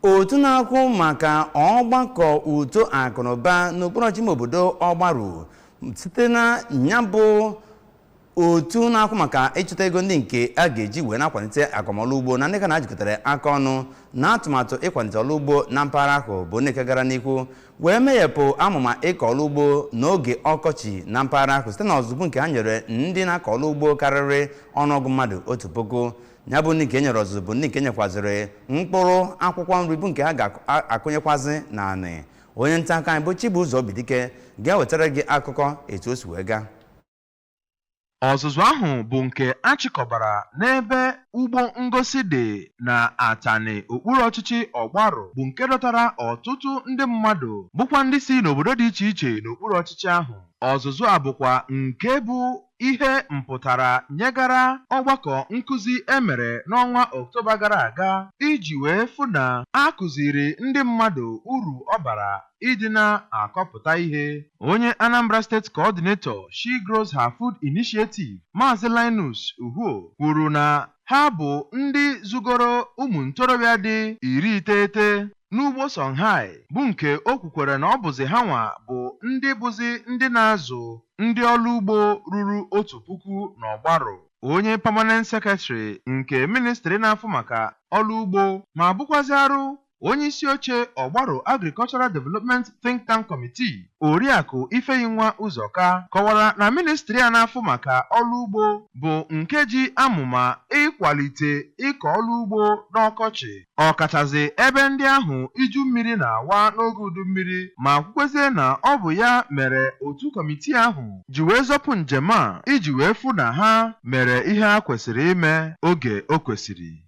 Otu na-akwụ maka ọgbakọ uto akụnụba n'okpuru ọchịchị ime obodo Ọgbaru site na ya bụ otu na-akwụ maka ịchụta ego ndị nke a ga-eji wee na-akwalite akọmọlụ ugbo na ndị ka na-ajikọtara aka ọnụ na atụmatụ ịkwalite ọrụ ugbo na mpaghara ahụ bụ ndị nke gara n'ihu wee meghepụ amụma ịkọ ọrụ ugbo n'oge ọkọchị na mpaghara ahụ site na ọzụzụ nke ha nyere ndị na-akọ ọrụ ugbo karịrị ọnụọgụ mmadụ 1000. Ya bụ ndị nke e nyere ọzụzụ bụ ndị nke nyekwazịrị mkpụrụ akwụkwọ nri bụ nke ha ga-akụnyekwazị n'anị. Onye nta akụkọ anyị bụ Chibuzo Obidike ga-ewetara gị akụkọ etu o si wee gaa. Ọzụzụ ahụ bụ nke a chịkọbara n'ebe ugbo ngosi dị na Atani, okpuru ọchịchị Ọgbarụ, bụ nke dọtara ọtụtụ ndị mmadụ bụkwa ndị si n'obodo dị iche iche n'okpuru ọchịchị ahụ. Ọzụzụ a bụkwa nke bụ ihe mpụtara nyegara ọgbakọ nkụzi e mere n'ọnwa Ọktoba gara aga iji wee fụ na a kụziiri ndị mmadụ uru ọ bara ịdị na-akọpụta ihe. Onye Anambra State Coordinator, She Grows Her Food Initiative, Maazị Linus Uhuo kwuru na ha bụ ndị zụgoro ụmụ ntorobịa dị 90 n'ugbo Songhai, bụ nke o kwukwere na ọ bụzi ha nwa bụ ndị bụzi ndị na-azụ ndị ọrụ ugbo ruru 1000 n'Ọgbarụ. Onye Permanent Secretary nke ministri na-afụ maka ọrụ ugbo ma bụkwazị onye isi oche Ọgbarụ Agricultural Development Think Tank Committee, Oriakụ Ifeyinwa Ụzọka, kọwara na ministri a na-afụ maka ọrụ ugbo bụ nke ji amụma ịkwalite ịkọ ọrụ ugbo n'ọkọchị, ọkachasị ebe ndị ahụ iju mmiri na-awa n'oge udu mmiri, ma kwukwezie na ọ bụ ya mere otu kọmitii ahụ ji wee zọpụ njem a iji wee fụ na ha mere ihe ha kwesịrị ime oge o kwesịrị.